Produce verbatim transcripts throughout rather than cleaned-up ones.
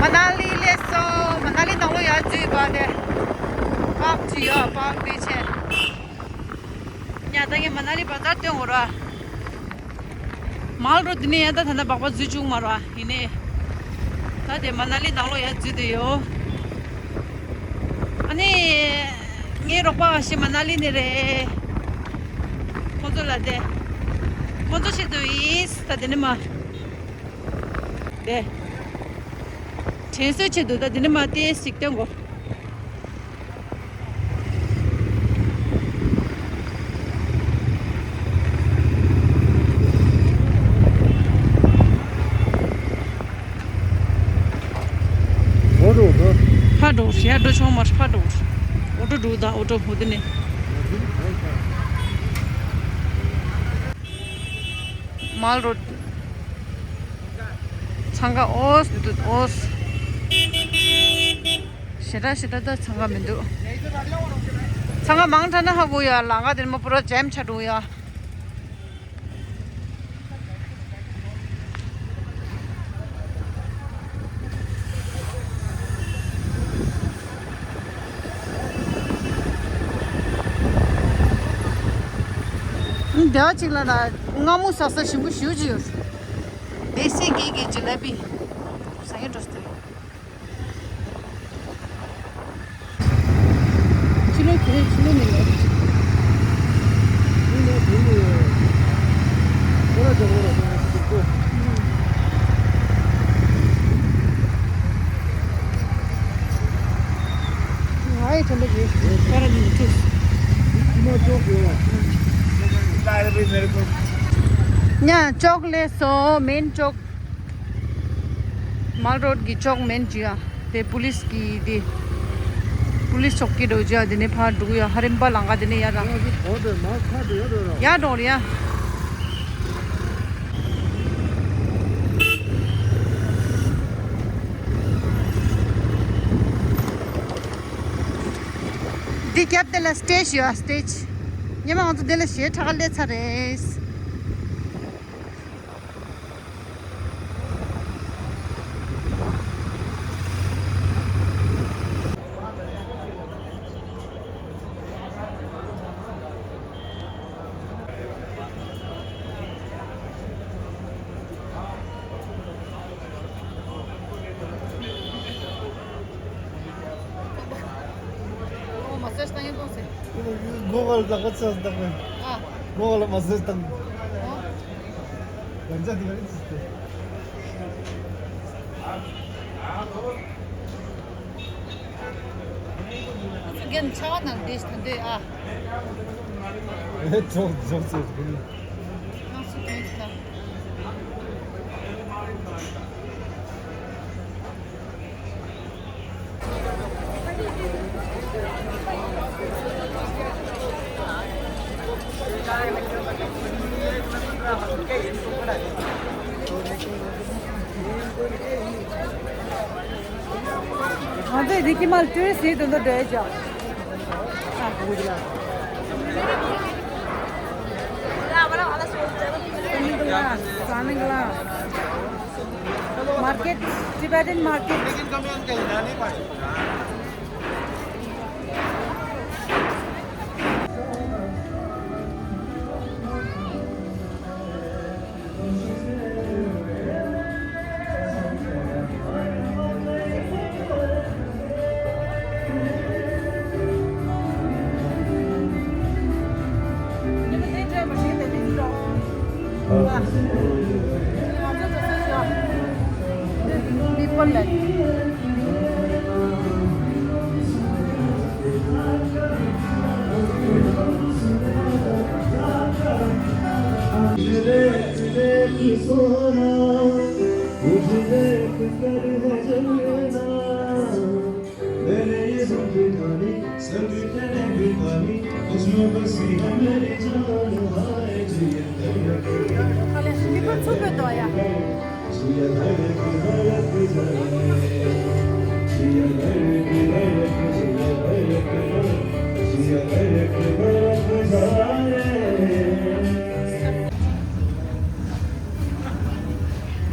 མ་ན་ལི་སླེབས་སོང་། མ་ན་ལི་ནང་ལོགས་ཡར་འཛུལ་བ་དེ། པཱརཀ་ཅིག་ཡོད། པཱརཀ་དེ་བྱས། ཡ་ད་ངས་མ་ན་ལི་བ་ཛར་སྟོན་དགོས་ར། མལ་རོཌ་འདི་ནས་ཡང་ད་ད་ལྟ་སྦག་སྦག་འཛུལ་བཅུག་མ་རེད་པ། ཡིན་ནའི་ད་དེ་མ་ན་ལི་ནང་ལོགས་ཡར་འཛུལ་བསྡད་ཡོད། ཨ་ནི་ངའི་རོགས་པ་ཞིག་མ་ན་ལི་ནས་རེད། ཁོང་ཚོ་ལ་དེ་ཁོང་ཚོ་ཆེད་དུ་ཡིན། ད་དེ་ནས་མར་དེ་དྲན་གསོའི་ཆེད་དུ་ད་དེ་ནས་མར་ཏོག་ཙམ་སྟོན་དགོས། ཕར་འགྲོ། ཕར་འགྲོ། ཡར་འགྲོ་ཆོག་མ་རེད། ཕར་འགྲོ། ཨོ་ཊོ་འགྲོ། ད་ཨོ་ཊོ་འོ་དེ་ནས། མལ་རོཌ། འཚང་ཁ་ཨོས་འདུག་ཨོས། ཞེ་དྲག་ཞེ་དྲག་ད་འཚང་ཁ་མི་འདུག་འཚང་ཁ་མང་དྲགས་ན་ཧ་གོ་ཡ། ལམ་ཁ་དེ་མ་པུ་ར་ཇེམ་ཆགས་འགྲོ་ཡ། སྡེ་བ་གཅིག་ལ་ན་མངར་མོ་ཟ་ས་ཞིམ་པོ་ཞེ་པོ་ཅིག་ཡོད། དེ་སེ་གེ་གེ་ཇི་ལེ་བི་ཟ་ཡ་འགྲོ་སྟེ། ཕྱི་ལོགས་དེ་ཕྱི་ལོགས་ནས་ལོག་ཅིག་ཉ་ཅོག་ལས་སོ་མེན་ཅོག་མལ་རོཌ་གི་ཅོག་མེན་ཅི་ཡ། དེ་པུ་ལིས་ཀྱི་དེ། པུ་ལིས་ཅོག་ཀི་འགྲོ་ཅི་ཡ། དེ་ནས་ཕར་འགྲོ་ཡ། ཧ་རིམ་པ་ལམ་ཁ་དེ་ནས་ཡར་ལ། ཡར་འགྲོ་རེད་ཡ། འདི་རྒྱབ་དེ་ལ་སི་ཊེ་ཇི་ཡོད། སི་ཊེ་ཇི། ཉི་མ་ང་ཚོ་འདི་ལ་གཞས་འཁྲབ་ག་སླེབས་ཚར་རེད། ཨོ་མ་སཱཇ་བཏང་ཡིན་གོང་ཟེར། མགོ་ག་ལ་ལག་པ་ཆ་བཏང་བས། ཨ། མགོ་ག་ལ་མ་སཱཇ་བཏང་། ཨོ། གན་ཇ་འདི་ག་རེ་ཚིག་སྟེ། ཨ་ཚོ་རྒན་ཆ་བ་ནང་བསྡད་ཤི་ད་འདོད་ཨ། ཨེ་ཇོག་ཇོག་ཚེ་རིང་། ང་སུ་གང་ཤི་ད། ང་ཚོས་འདི་ཀྱི་མར་ཊུ་རི་སི་ཊི་དེ་ཚོ་འགྲོ་ཡ་ཅག Sunglass, sunglass. Market, Tibetan market.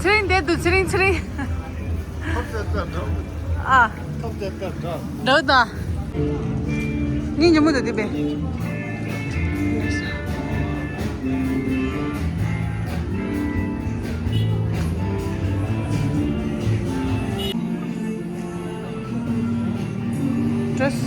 ཚེ་རིང་བསྡད་འདུག་ཚེ་རིང་། ཚེ་རིང་། ཁོ་ཚོས་ ཨ། འགྲོ་ད། སྙིང་རྗེ་མོ་དང་བསྡད་པས། Dress.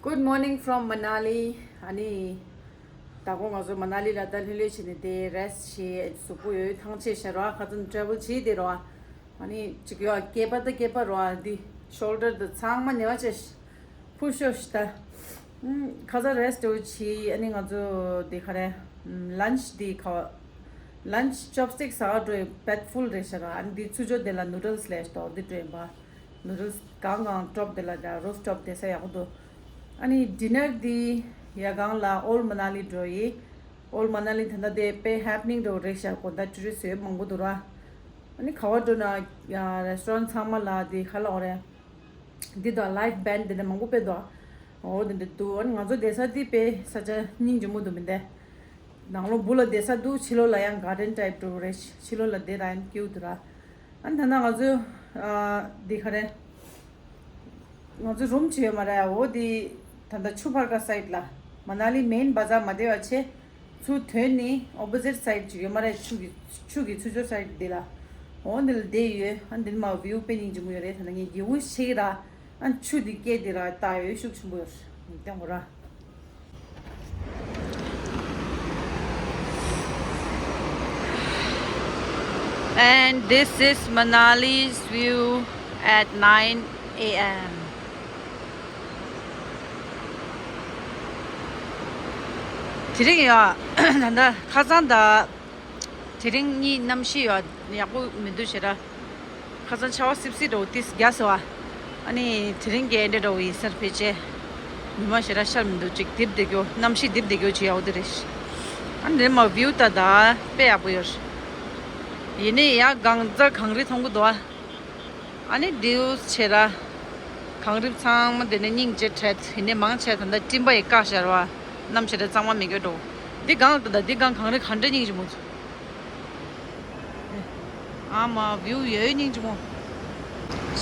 Good morning from Manali. ཨ་ནི། ད་གོ་ང་ཚོ་མ་ན་ལི་ལ་ད་ལྷོད་ལྷོད་བྱས་ནས་དེ་རེ་སི་ཊི་བྱས། གཟུགས་པོ་ཡོད་ཐང་ཆད་ཤག་ར། ཁ་ཚོན་ཊེ་རེ་ཝལ་བྱས་དེ་ར། ཨ་ནི་ཅིག་ཡོད་སྐེད་པ་ད་སྐེད་པ་ར། འདི་ཤོལ་ཌར་ད་ཚང་མ་ཉེ་བ་བྱས། ཕུ་ཤོ་ཤི་ད། ཁ་ཚ་རེ་སི་ཊི་བྱས། ཨ་ནི་ང་ཚོ་དེ་ག་རེ། ལན་ཆི་དེ་ག་ལན་ཆི་ཅོབ་སི་ཊིག་ཟ་ག་འགྲོ་ཡི་པེད་ཕུལ་རེད་ཤག་ར། ཨ་ནི་དེ་ཚུར་ཕྱོགས་དེ་ལ་ནུ་ཌལ་སི་ལས་ཏོག་དེ་འགྲོ་ཡིན་པ། ནུ་ཌལ་སི་གང་གང་ཊོབ་དེ་ལ་ད་རུབ་ཊོབ་དེ་ས་ཡག་པོ་འདུག་ཨ་ནི་ཌི་ནར་དེ་ཡ་གང་ལ་ཨོལ་མ་ན་ལི་འགྲོ་ཡི། ཨོལ་མ་ན་ལི་ད་ལྟ་དེ་དཔེ་ཧེ་པེ་ནིང་འདྲ་བོ་རེད་ཤག་དགོང་དག་ཊུ་རི་སི་ཊི་ཡོད་མང་པོ་འདུག་ར། ཨ་ནི་ག་བ་འགྲོ་ན་ཡ་རེ་སི་ཊོ་རན་ཊི་ཚང་མ་ལ་དེ་ག་ལབ་དགོས་རེད། འདི་དང་ལའེབ་བེན་ཌི་དེ་འདྲ་མང་པོ་དཔེ་འདུག་འོ་དེ་འདྲ་འདུག་ཨ་ནི་ང་ཚོ་བསྡད་ས་དེ་དཔེ་ས་ཆ་སྙིང་རྗེ་མོ་འདུག་མི་འདུག་ནང་ལོགས་སྦུག་ལ་བསྡད་ས་འདུག་ཕྱི་ལོགས་ལ་ཡང་གར་ཌེན་ཊའིབ་འདྲ་བོ་རེད། ཕྱི་ལོགས་ལ་བསྡད་ར་ཡང་ཀིའུ་འདུག་ར། ཨ་ནི་ད་ལྟ་ང་ཚོ་ཨ་འདི་ག་རེ། ང་ཚོ་རུམ་ཅིག་ཡོད་མ་རེད། འོ་དེ་ད་ལྟ་ཆུ་ཕར་ཁ་སའིཌ་ལ། མ་ན་ལི་མེན་བ་ཛར་མ་བསྡད་པ་བྱས། ཚུར་ཐོན་ནས་ཨོ་པོ་ཟིཊ་སའིཌ་ཅིག་ཡོད་མ་རེད། ཆུ་གི་ཆུ་གི་ཚུར་ཕྱོགས་སའིཌ་འདི་ལ། འོ་འདི་ལ་བསྡད་ཡོད། ཨ་འདི་ནས་མར་བིའུ་དཔེ་སྙིང་རྗེ་མོ་ཡོད་རེད། ད་ལྟ་ངས་རྒྱལ་པོ་ཞིག་ར། ཨ་ཆུ་འདི་སྐད་འདི་ར་ལྟ་ཡོད། ཤུགས་ཆེན་པོ་ཡོད་རེད། སྟོན་དགོས་ར། And this is Manali's view at nine a m. དེ་རིང་ཡ། ད་ལྟ་ཁ་སང་དང་དེ་རིང་གཉིས་གནམ་གཤིས་ཡ་ཡག་པོ་མི་འདུག་ཞེ་དྲག་ཁ་སང་ཆར་པ་སིབ་སིབ་འདྲ་བོ་ཏིས་རྒྱག་སོང་བ། ཨ་ནི་དེ་རིང་གི་འདྲ་འདྲ་བོ་ཡིན་སར་ཕེབས་བྱས། ཉི་མ་ཞེ་དྲག་ཤར་མི་འདུག་ཅིག་རྡིབ་བསྡད་རྒྱུ། གནམ་གཤིས་རྡིབ་བསྡད་རྒྱུ་ཅིག་ཡག་པོ་དེ་རེད། ཨ་ནི་མ་བིའུ་ལྟ་ད་དཔེ་ཡག་པོ་ཡོད། ཡིན་ནའི་ཡ་གང་ཙར་གངས་རི་མཐོང་གི་འདུག་ཨ། ཨ་ནི་རྡེའུ་ཆེ་ར། གངས་རི་ཚང་མ་དེ་ནས་སྙིང་རྗེ་བྲལ། ཡིན་ནའི་མང་ཆེ་ད་ལྟ་སྤྲིན་པ་ཡིས་བཀག་བཞག་ར་བ། གནམ་ཞེ་དྲག་གཙང་མ་མེད་རྒྱུ་འགྲོ། འདི་སྒང་ལ་ལྟ་ད། འདི་སྒང་གངས་རི་ག་འདྲ་སྙིང་རྗེ་མོ་ཚོ། ཨ་མ་བིའུ་ཡོད་སྙིང་རྗེ་མོ།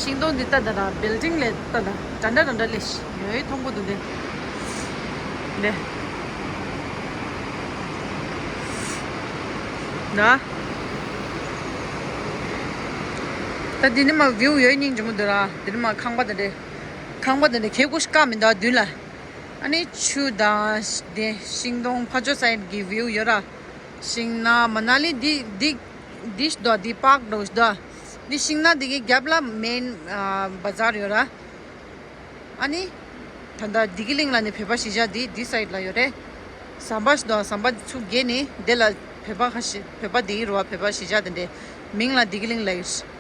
ཤིང་སྡོང་འདི་ལྟ་ད་ར། བིལ་ཌིང་ལས་ལྟ་ད། འདྲ་འདྲ་འདྲ་འདྲ་ལས་ཡོད་མཐོང་གི་འདུག་འདི། འདི། ན། ད་འདི་ནི་མ་བིའུ་ཡོད་སྙིང་རྗེ་མོ་འདུག་ར། འདི་ནི་མ་ཁང་པ་དེ་འདྲས། ཁང་པ་དེ་འདྲས་གད་ཀོ་ཞིག་བཀག་མི་འདུག་མདུན་ལ། ཨ་ནི་ཆུ་དང་དེ་ཤིང་སྡོང་ཕ་ཇོ་སའིད་གི་བིའུ་ཡོད་ར། ཤིང་ནགས་མ་ན་ལི་འདི་འདི་འདི་ཞིག་འདུག་འདི་པཱརཀ་འདྲ་བོ་ཞིག་འདུག་འདི་ཤིང་ནགས་འདི་གི་རྒྱབ་ལ་མེན་ཨ་བ་ཛར་ཡོད་ར། ཨ་ནི། ད་ལྟ་བདེ་སྐྱིད་གླིང་ལ་ནི་བོད་པ་གཞིས་ཆགས་འདི་འདི་སའིད་ལ་ཡོད་རེད། ཟམ་པ་ཞིག་འདུག་ཟམ་པ་ཚུར་བརྒལ་ནས་འདི་ལ་བོད་པ་ཁ་ཤས་བོད་པ་འདི་རུ་བ་བོད་པ་གཞིས་ཆགས་འདི་འདྲས། མིང་ལ་བདེ་སྐྱིད་གླིང་ལ་ཡོད།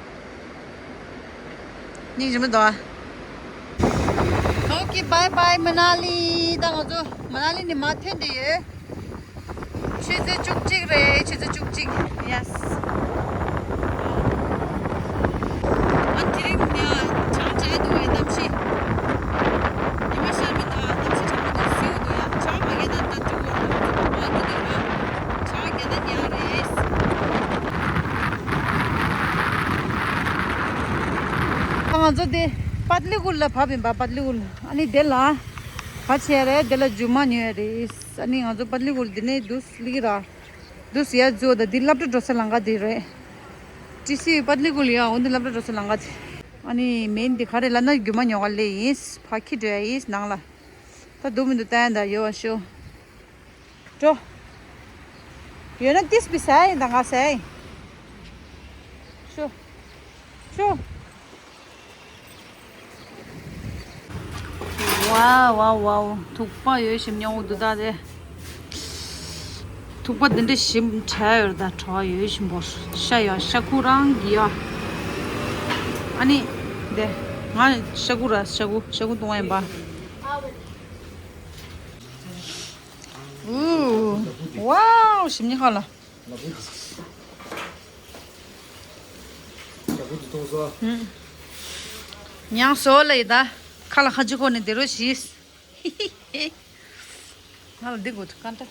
སྙིང་རྗེ་མོ་འདུག་ཨ། ཨོ་ཀེ། བའི་བའི་མ་ན་ལི། ད་ང་ཚོ་མ་ན་ལི་ནས་མར་ཐོན་བསྡད་ཡོད། ཆུ་ཚོད་བཅུ་གཅིག་རེད། ཆུ་ཚོད་བཅུ་གཅིག་ཡེ་སི། ཨ་དེ་རིང་ནས་གྲང་དྲགས་འདུག་པས་གནམ་གཤིས། ཉི་མ་ཤར་མི་འདུག་གནམ་གཤིས་གྲང་མོ་འདུག་བསིལ་པོ་འདུག་ཡ། གྲང་མ་རྒྱག་ན་ད་འགྲིག་གི་རེད། འགྲིག་གི་རེད། གྲང་རྒྱག་ན་ཉལ་རེད། ད་ང་ཚོ་དེ་པད་ལི་གུལ་ལ་བབས་ཡིན་པ། པད་ལི་གུལ། ཨ་ནི་དེ་ལ་ག་བྱས་རེད། དེ་ལ་རྒྱུ་མ་ཉོས་རེད། ཨ་ནི་ང་ཚོ་པད་ལི་གུལ་འདི་ནས་འདུག་སེ་སླེབས་ར། འདུག་སེ་ཡར་འཛུལ་ད། འདི་སློབ་གྲྭ་འགྲོ་སའི་ལམ་ཁ་དེ་རེད། ཊི་སི་ཡུ་པད་ལི་གུལ་ཡ། འོ་འདི་སློབ་གྲྭ་འགྲོ་སའི་ལམ་ཁ་དེ། ཨ་ནི་མེན་འདི་ག་རེ་ལབ་ན་རྒྱུ་མ་ཉོ་ག་སླེབས་ཡིན། ཕར་འཁྱེར་འགྲོ་ཡ་ཡིན་ནང་ལ། ད་འདུག་མི་འདུག་བལྟ་ཡ་ད་ཡོད་པ་ཤོག་འགྲོ། ཡོད་ན་ཏིས་པི་ཟ་ཡིན་ད། ང་ཟ་ཡིན། ཤོག་ཤོག་ཝའོ་ཝའོ་ཝའོ། ཐུག་པ་ཡོད་ཞིམ་ཉོ་འུ་དུ་ད་དེ། ཐུག་པ་འདི་འདྲ་ཞིམ་དྲགས་ཡོད་ད། བྲོ་བ་ཡོད་ཞིམ་པོ། ཤ་ཡ། ཤ་ཁུ་རང་གི་ཡ། ཨ་ནི་དེ། ང་ཤ་ཁུ་ར། ཤ་ཁུ་ཤ་ཁུ་བཏུང་བ་ཡིན་པ། ཨུ། ཝའོ། ཞིམ་ཉེ་ཁ་ལ། ཉང་སོ་ལ་ཡི་ད། ཁ་ལ་ཁ་ཅིག་ཁོ་ནས་དེ་རོ་ཞིས། ང་ལ་འདི་དགོས་ཀ་འདྲ།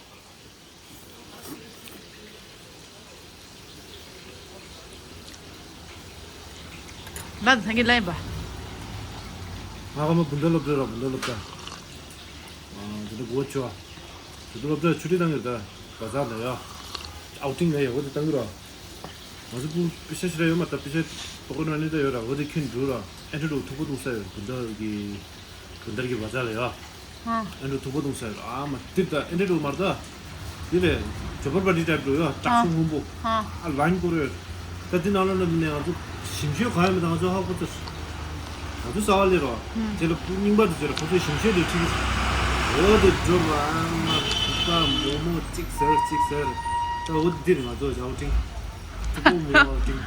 ལ་ཚང་གི་ལ་ཡིན་པ། ང་ག་མ་བུན་ད་སློབ་གྲྭ་ར། བུན་ད་སློབ་གྲྭ། ཨ་དེ་འདྲ་གོ་ཆོ། དེ་འདྲ་སློབ་གྲྭ་ཆུ་ཊི་བཏང་གི་རེད་ད། བ་ཟ་ལ་ཡ། ཨའུ་ཊིང་ལ་ཡ། འོ་དེ་བཏང་གི་ར། ང་ཚོ་པུ་པེ་ཤ་ཞིག་ར་ཡོད་མ་ད། པེ་ཤ་པོ་ཀོ་ནོ་ནི་ད་ཡོད་ར། འོ་དེ་ཁྱོན་འགྲུལ་ར། ཨེ་འདྲ་འགྲོ་ཐུག་པ་བཏུང་ས་ཡོད། བུན་ད་གི་བུན་ད་གི་བ་ཟ་ལ་ཡ། ཨ་འགྲོ་ཐུག་པ་བཏུང་ས་ཡོད། ཨ་མ་དེ་ད་ཨེ་འདྲ་འགྲོ་མར་ད། དེ་ལས་ཇོ་པར་པ་ཏི་ཊའིབ་འགྲོ་ཡ། བྲག་ཨ་ཆུ་སྔོན་པོ། ཨ་ཨ་ལན་ཀོ་རེ། ད་དེ་ནང་ལ་ནི་ང་ཚོ་ཞིམ་ཤོས་གང་ཡོད་མེད་ད་ང་ཚོ་ཧ་གོ་ཚར། ང་ཚོ་ཟ་བ་ལས་རོ། ཨུམ། དེ་ལ་སྤུ་རྙིང་པ་དེ་ཚོ་ར། ཁོ་ཚོས་ཞིམ་ཤོས་དེ་ཁྲིད། འོ་དེ་འགྲོ་མ་ཨ་མ་བུ་ཀ་མོག་མོག་གཅིག་ཟེར་གཅིག་ཟེར། ད་འོ་དེ་འདིར་ང་ཚོ་ཨའུ་ཊིང་། ཐུག་པ་མི་ཡོང་ཨའུ་ཊིང་།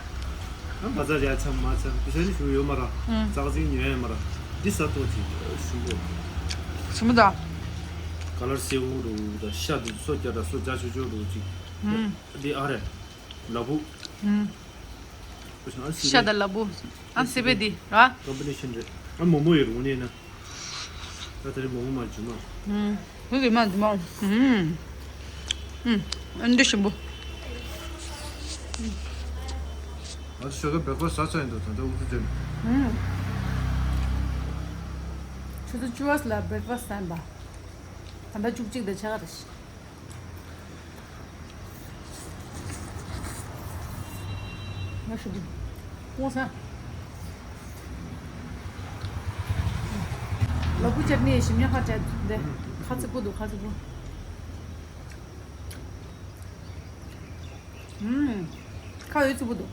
ཨ་བ་ཟ་ར་ཆམ་མ་ཆམ་པེ་ཤ་ནི་ཞུ་ཡོད་མ་ར། ཨུམ། ཙག་ཙིག་ཉོ་ཡ་མ་ར། འདི་ཟ་ཏོ་ཅིག་ཞུ་གོ། ཞུ་མི་ད། ཀ་ལར་སེའུ་རུ་ད་ཤ་དེ་སོ་རྒྱ་ད་སོ་རྒྱ་ཆུ་ཆུ་རུ་ཅིག་ཨུམ། འདི་ཨ་རེ། ལ་ཕུག་ཨུམ། ཤ་དང་ལ་ཕུག་ཨ་སི་པེ་འདི་ར། ཀམ་པི་ནེ་ཤན་རེད། ཨ་མོག་མོག་ཡོད་རུང་ནས་ན། ད་དེ་རིང་མོག་མོག་མ་བྱུང་ན། ཨུམ། ཧུ་གི་མ་འདི་མ། ཨུམ། ཨུམ། ཨ་འདི་ཞིམ་པོ། ང་ཚོ་ཞོགས་ཀ་བྷེག་ཕ་སི་ཟ་ཚར་ཡིན་འདུག་ད་ལྟ་དབུ་ཁྲིད་དེ། ཨུམ། ཆུ་ཚོད་བཅུ་པ་ལ་བྷེག་ཕ་སི་ཟ་ཡིན་པ། ད་ལྟ་བཅུ་གཅིག་དང་ཕྱེད་ཀ་རེད། ང་ཞུ་གི། ཀོང་ས། ལ་ཕུག་ཅར་ནི་ཞིམ་ཉམས་ཁ་བྲལ་འདི། ཁ་ཚིག་པོ་འདུག་ཁ་ཚིག་པོ། ཨུམ། ཁ་འོད་ཚིག་པོ་འདུག་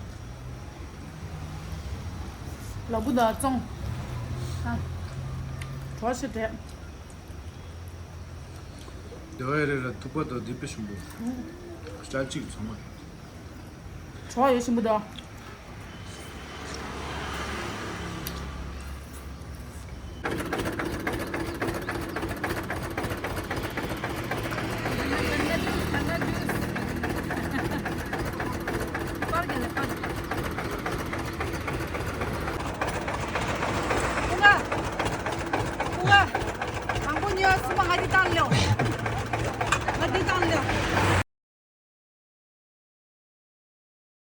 ལ་ཕུག་དང་བཙོང་། ཨ། བྲོ་ཞིག་བྲལ། སྡེ་བ་ཡ་རེ་ལ་ཐུག་པ་དང་འདི་དཔེ་ཞིམ་པོ། སི་ཊལ་གཅིག་ཚང་མ། བྲོ་བ་ཡོད་ཞིམ་པོ་འདུག་དང་པོ་ཉོ་གསུམ་པ་ང་འདི་བཏང་ལེའོ། ང་འདི་བཏང་ལེའོ།